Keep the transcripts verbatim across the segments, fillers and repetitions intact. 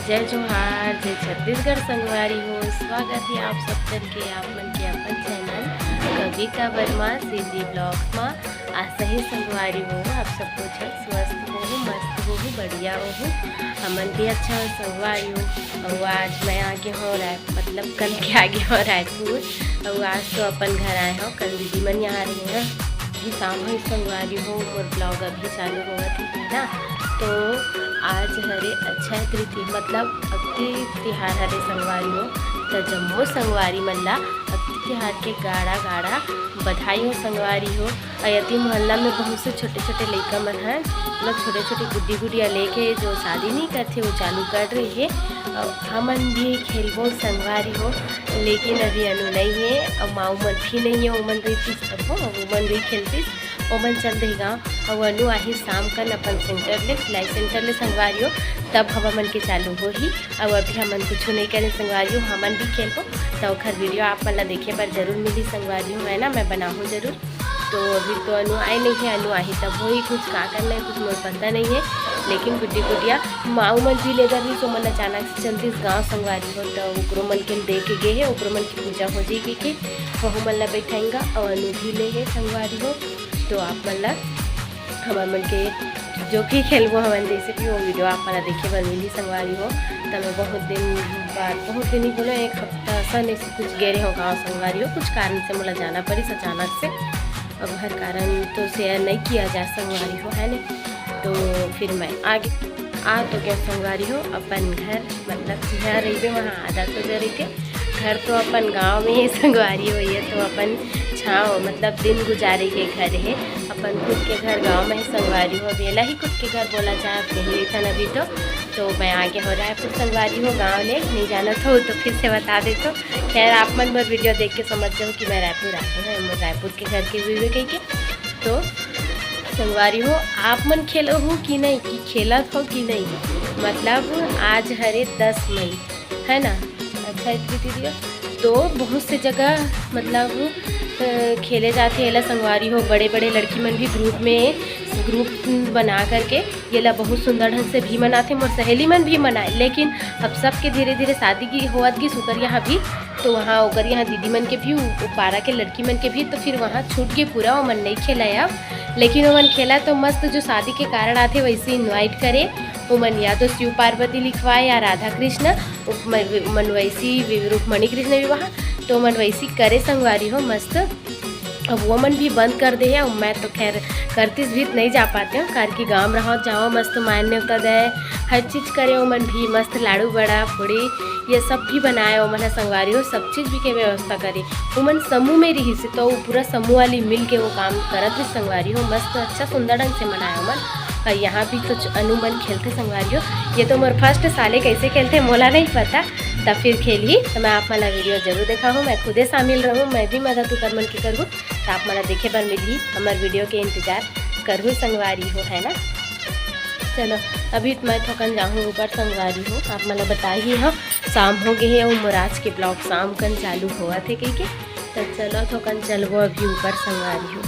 जय जोहार, जय छत्तीसगढ़ संगवारी हो। स्वागत हे आप सब कर के आप मन के अपन चैनल कविता वर्मा सीजी ब्लॉग्स मा। आशा हे संगवारी हो आप सब कुछ स्वस्थ हो, मस्त हो, बढ़िया हो। हमन भी अच्छा हो संगवारी हो। अउ आज मैं आगे हो राय-, मतलब कल के आगे हो रायपुर। अउ आज तो अपन घर आए हो, कल दीदी मन यहाँ रहे हैं। अभी शाम हो संगवारी हो, मोर ब्लॉग अभी चालू होवत हे ना। तो आज हरे अक्षय तृतीया, मतलब अक्ति तिहार हरे संगवारी हो। तो जम्मो संगवारी मन ला अक्ति तिहार के गाड़ा गाड़ा बधाई हो संगवारी हो। अउ यति मोहल्ला में बहुत से छोटे छोटे लइका मन हैं, मतलब छोटे छोटे गुड्डी गुडिया लेके जो शादी नहीं करथे वो चालू कर रही है। अउ हमन भी खेलबो संगवारी हो, लेकिन अभी अनु नहीं है, अउ माऊ मन भी नहीं है, ओमन रहितिस तब वो, ओमन भी खेलतिस, ओमन चल दे गाँव। अउ अनु आही शाम कन अपन सेंटर ले, सिलाई सेंटर ले संगवारी हो, तब हवा मन के चालू होही। अउ अभी हमन कुछ नहीं करें संगवारी हो, हमन भी खेलबो, तो ओखर वीडियो आप मन ला देखे बर जरूर मिली संगवारी हो, है ना, मैं बनाहूँ जरूर। तो अभी तो अनु आए नहीं है, अनु आही तब होही कुछ का करना है, कुछ मोर पता नहीं है। लेकिन गुड्डी गुडिया माऊ मन भी लेकर भी तो मन अचानक से चलतिस गाँव संगवारी हो, तो ओकरो मन के दे के गे हे, ओकरो मन की पूजा हो जाएगी कि वहू मन ला बैठाएंगा। अउ अनु भी ले हे संगवारी हो, तो आप मन ला हमर मन के जो कि खेलबो हमन जैसे कि वो वीडियो आप मन ला देखे बर मिली संगवारी हो। तो मैं बहुत दिन बाद, बहुत दिन ही बोलो, एक हफ्ता सन ऐसे कुछ गे रहे हो गाँव संगवारी हो, कुछ कारण से मोला जाना पड़िस अचानक से। अब हर कारण तो शेयर नहीं किया जा संगवारी हो, है ने? तो फिर मैं आगे आ तो गया संगवारी हो अपन घर, मतलब जिहाँ रहिबे वहाँ आधा तो जरी के घर तो अपन गाँव में ही संगवारी हो, ये तो अपन छाँव मतलब दिन गुजारे के घर है, अपन खुद के घर गाँव में ही संगवारी हो। अब एला ही खुद के घर बोला जाए, अब नहीं रहिथन अभी तो। तो मैं आगे हो रायपुर संगवारी हो गाँव ले, नहीं जानत हो तो फिर से बता देथों। खैर आप मन मोर वीडियो देख के समझ जाओ कि मैं रायपुर आ गए हूँ, मोर रायपुर के घर के वीडियो कह के। तो संगवारी हो, आप मन खेलो हो कि नहीं, कि खेलत हो कि नहीं? मतलब आज हरे दस मई, है ना, अक्षय तृतीया। तो बहुत से जगह मतलब अ, खेले जाथे एला संगवारी हो, बड़े बड़े लड़की मन भी ग्रुप में, ग्रुप बना करके एला बहुत सुंदर ढंग से भी मनाथे। मोर सहेली मन भी मनाए, लेकिन अब सबके धीरे धीरे शादी की होवत गिस ओकर यहाँ भी, तो वहाँ ओकर यहाँ दीदी मन के भी, उ, उ पारा के लड़की मन के भी, तो फिर वहाँ छूट गे पूरा, ओमन नहीं खेला अब। लेकिन ओमन खेला तो मस्त जो शादी के कारण आथे वैसे इनवाइट करे, ओमन या तो शिव पार्वती लिखवाए या राधा कृष्ण, उप-, म-, मन वैसी वि-, रुक्मणी कृष्ण विवाह, तो मन वैसी करे संगवारी हो मस्त। अब वो मन भी बंद कर दे है, अब मैं तो खैर करतीस भी नहीं जा पाते हूँ, कार की गाँव रहो जाओ मस्त मान नेवता दे, हर चीज करे, वो मन भी मस्त लाड़ू बड़ा पूड़ी ये सब भी बनाए, वो मन ह संगवारी हो सब चीज भी के व्यवस्था करे। वो मन समूह में रही से तो वो पूरा समूह वाली मिल के वो काम करत भी संगवारी हो मस्त अच्छा सुंदर ढंग से मनाए वो मन। अउ यहाँ भी कुछ अनु मन खेलथे संगवारी हो। ये तो मोर फर्स्ट साले कैसे खेलथे मोला नहीं पता, तब फिर खेलही तो मैं आप मन ला वीडियो जरूर देखाहूँ। मैं खुदे शामिल रहूँ, मैं भी मदद उकर मन के करहूँ, तो आप मन ला देखे बर मिलही। हमर वीडियो के इंतजार करहू संगवारी हो, है ना। चलो अभी तो मैं थोकन जाहूँ ऊपर संगवारी हो, आप मन ला बताही हो शाम हो गए है, वो मोर आज के ब्लॉग शाम कन चालू होवत है कह के। तो चलो थोकन चलबो अभी ऊपर संगवारी हो।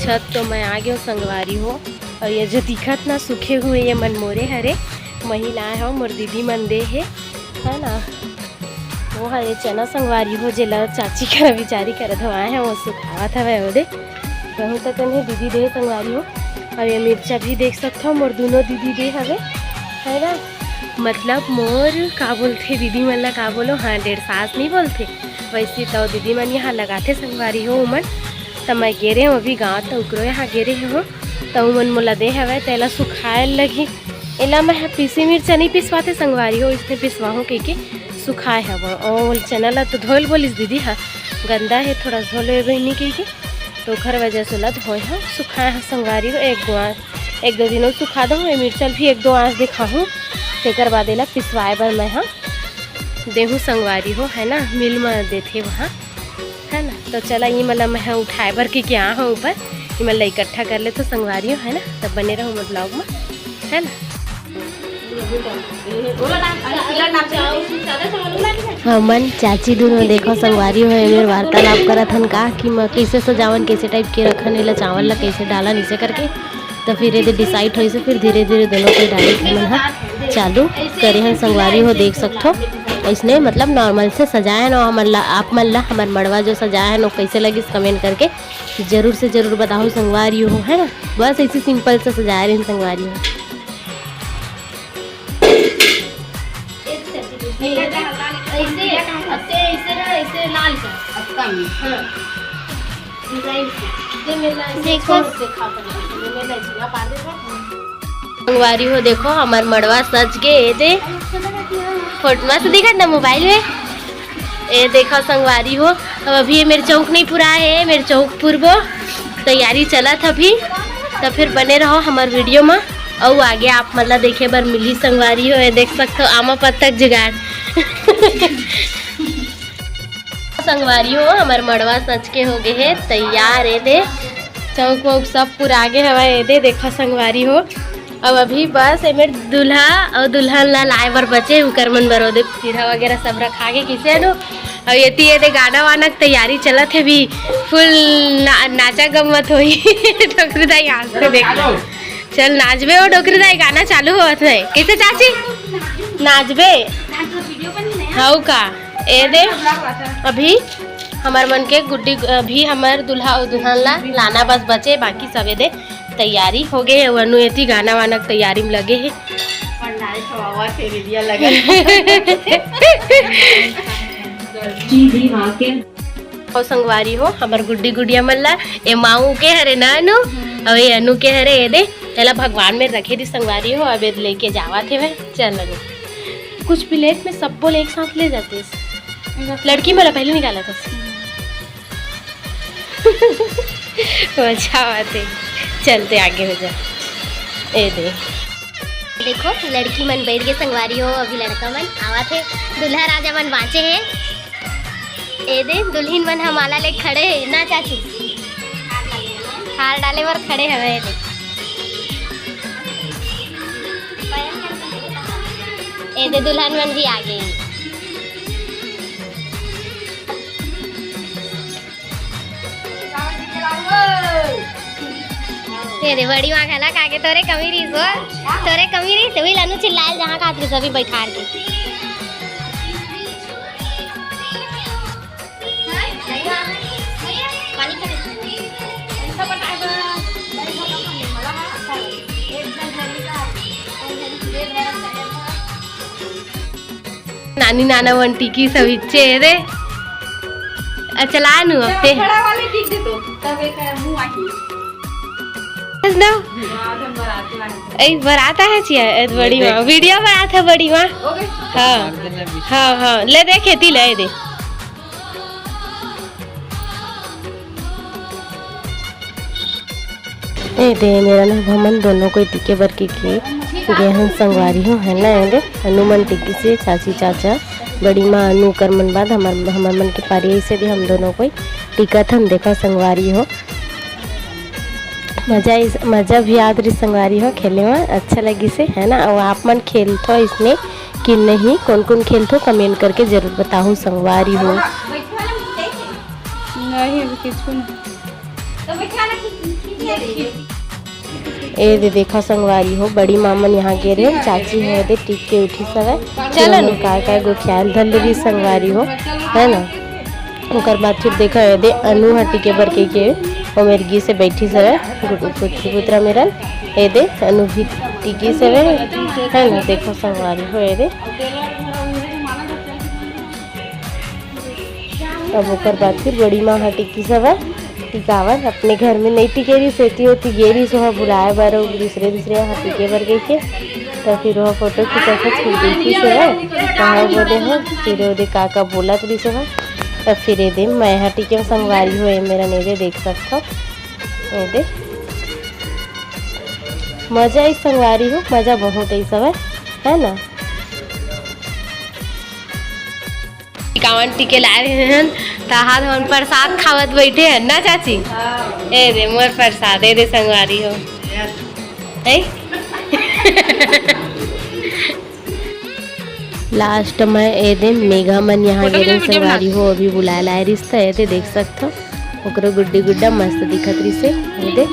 छत तो मैं आ गयो संगवारी हो। अउ ये जो दिखत ना सूखे हुए ये मन मोरे हरे, महिलाएं हो मोर दीदी मन दे हे, है ना। वो हरे चना संगवारी हो जेला चाची करा बिचारी करा धोआए हे, वो सुखावत हवे ओदे। बहुत अकन हे दीदी दे संगवारी हो। अउ ये मिर्चा भी देख सकथो मोर दोनों दीदी दे हवे, है ना। मतलब मोर का बोलथे दीदी मन ला का बोलो, हाँ डेढ़ सास नहीं बोलथे, वैसे तो दीदी मन यहाँ लगाथे संगवारी हो उमन। त मैं गे रहे हूँ अभी गाँव, त उकरो यहाँ गे रहे हूँ, त उमन मोला दे हवय, तेला सुखाए लगही। एला मैं ह पीसी मिर्चा नहीं पिसवाते संगवारी हो, इसने पिसवाहूँ कहिके सुखाए हवं। ओ चना ला तो धोयल बोलिस दीदी हा, गंदा है थोड़ा धो ले बहिनी कहिके, तो ओखर वजह से ओला धोए हवं, सुखाए हवं संगवारी हो। एक दो आंच, एक दो दिन अउ सुखा दहूँ, ए मिर्चा ल भी एक दो आंच दिखाहूँ, तेकर बाद एला पिसवाए बर मैं ह देहूँ संगवारी हो, है ना, मिल म देथे वहाँ, है ना। तो चला, ये मला मैं ह उठाए बर के क्या हूँ ऊपर, ये मला इकट्ठा कर ले तो संगवारी हो, है ना। तब बने रहो मोर ब्लॉग में, है ना। हमन चाची दुनों देखो संगवारी हो, एमेर वार्तालाप करत हन का कि मैं कैसे सजावन, कैसे टाइप के रखन, एला चावल ला कैसे डालन, इसे करके। तो फिर एदे डिसाइड होइसे, फिर धीरे धीरे दोनों कोई डाले हमन ह चालू करे हन संगवारी हो। देख सकथो, इसने मतलब नॉर्मल से सजाए हन। हमन ला, आप मन ला हमर मड़वा जो सजाए हन, वो कैसे लगिस, कमेंट करके जरूर से जरूर बताओ संगवारी हो, है ना। बस ऐसे सिंपल से सजाए रहे संगवारी हो। ऐसे, ऐसे, ऐसे ना, ऐसे लाल कर। हाँ। डिजाइन से। ये मेरा ऐसे देखो। छोड़ से खा कर, ये मेरा ऐसे ना पा देगा। संगवारी हो, देखो, हमर मड़वा सज गे, ए दे। फोटो में से दिखत ना मोबाइल में। ए देखो संगवारी हो, अब अभी ये मेर चौक नहीं पूरा है, मेर चौक पुरबो, तैयारी चलत अभी। तो फिर बने रहो हमर वीडियो में, अउ आगे आप मन ला देखे बर मिली संगवारी हो। ये देख सकथो आमा पत्ता के जुगाड़। संगवारी हो, हमर मड़वा सज के हो गए है तैयार। ए दे, चौक वौक सब पुरा गे हवय। ए दे, देखो संगवारी हो, अब अभी बस एमेर दूल्हा अउ दुल्हन ला लाए बर बचे, उकर मन बर ओदे पीढ़ा वगैरह सब रखा गे किसे नो। अउ एती एदे गाना वाना के तैयारी चलत हे भी, फुल ना, नाचा गम्मत होई। डोकरी दाई आज से देख लो। चल नाचबे ओ डोकरी दाई, गाना चालू होवत है। कैसे चाची? नाचबे? हऊ का? ए दे, अभी हमर मन के गुड्डी, अभी हमर दूल्हा अउ दुल्हन ला लाना बस बचे, बाकी सब ए दे तैयारी हो गए है। वनु एती गाना वाना के तैयारी में लगे है। पंडाल छवावा से रेडिया लगा। जी, जी, वहाँ के। अउ संगवारी हो, हमर गुड्डी गुडिया मन ला, ए माऊ के हरे ना अनु, अउ ए अनु के हरे, ए दे, तेला भगवान में रखे दी संगवारी हो, अब ए लेके जावत हे वह। चल अनु, कुछ प्लेट में सब बोल एक साथ ले जाते। लड़की मन ला पहले निकाला था। अच्छा बात है, चलते आगे हो जा। ए दे। देखो, लड़की मन बैठ के संगवारी हो, अभी लड़का मन आवत हे, दूल्हा राजा मन बाँचे हे। ए दे, दुल्हिन मन ह माला ले खड़े हे ना चाची, हार डाले बर खड़े हवे। ए दे, ए दे, दुल्हन मन भी आ गे। तेरे बड़ी माँ घला काके तोरे कमी रहीस वो, तोरे कमी रहीस, वही लनु चिल्लाए जहाँ का आदमी सभी बैठार के। नानी नाना मन टिकी सब इच्छे हे रे। अच्छा ला नु अब ते। खड़ा वाले टिक दे तो, तब एक मुंह आही। बस ना। हाँ, हम बरात में आए। ए, बरात आहे चिया, ए, बड़ी माँ। वीडियो बरात है बड़ी माँ। ओके। हाँ। हाँ, हाँ। ले दे खेती ले दे। ए दे, मेरा ना हमन दोनों कोई टिके बर के, के गे हन संगवारी हो, है ना? ए दे, अनु मन टिकी से चाची चाचा, बड़ी माँ अनु कर मन बाद हमर, हमर मन के पारी ऐसे भी हम दोनों कोई टिकत हन। देखो संगवारी हो, मजा इस, मजा भी आत रही संगवारी हो, खेले में अच्छा लगी से, है ना? और आप मन खेलथो इसने कि नहीं, कौन कौन खेलथो, कमेंट करके जरूर बताओ संगवारी हो। नहीं, अभी कुछ नहीं। ए दे देखा संगवारी हो, बड़ी माँ मन यहाँ गे रहे, चाची है दे टिक के उठी सवे। चलो फिर ना। हमन काय काय गोठियान धर लेबी संगवारी हो, है ना? ओकर बाद फिर देखा ए दे अनु ह टिके बर के, के ओ मेर गी से बैठी सवे, पुत्र पुत्रा मेरन। ए दे अनु भी टिकी सवे, है ना? देखो संगवारी हो ए दे। अब ओकर बाद फिर बड़ी माँ ह टिकी सवा टिकावन अपने घर में नहीं टिके रही, सेती होती गे रही सोहा बुलाए बर, अउ दूसरे दूसरे यहाँ टिके बर गई के। तो फिर वह फोटो खींचा था, फिर देखी सवा कहाँ बोले हो, फिर ओदे का का बोलत रही सवा। तब फिर ए दे मैं यहाँ टिके संगवारी हो, ए मेरा नहीं दे देख सकता हो, ए दे मजा आई संगवारी हो, मजा बहुत आई सवा, है ना? टिकावन टिके लाए रहे हन, त हाथ हमन प्रसाद खावत बैठे हन ना चाची? हाँ। ए दे मोर प्रसाद, ए दे संगवारी हो। ए? लास्ट में ए दे मेघा मन यहाँ गे रहिन संगवारी हो, अभी बुलाए लाए रिहिस त ए दे देख सकथो, ओकरो गुड्डी गुड्डा मस्त दिखत रिहिसे। ए दे